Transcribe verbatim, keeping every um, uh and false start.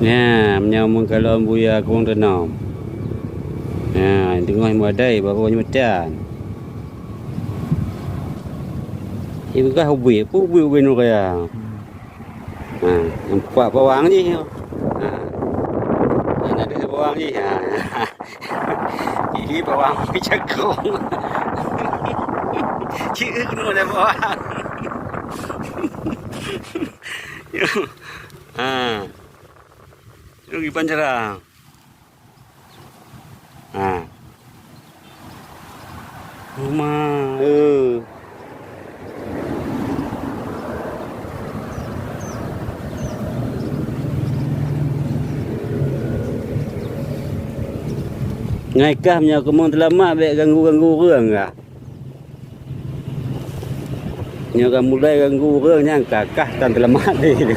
Nyan, meunyoe meukalon buya keuwong teunom. Nyan, teungoh meudai baru nyoe meutan. Ibu kah ubit, peue ubit-ubit nuraya. Ha, nampak bawang jih. Ha. Ha, na deuh bawang jih. Ha. Ini bawang cakong. Cik keunoe ada bawang. Ha. Rugi panjara. Ha. Uma, eh. Ngai kah meunyoe kamoe teulamat, bèk ganggu-ganggu ureueng kah. Nyoe ka mulai ganggu ureueng nyan ka kah tan teulamat deh.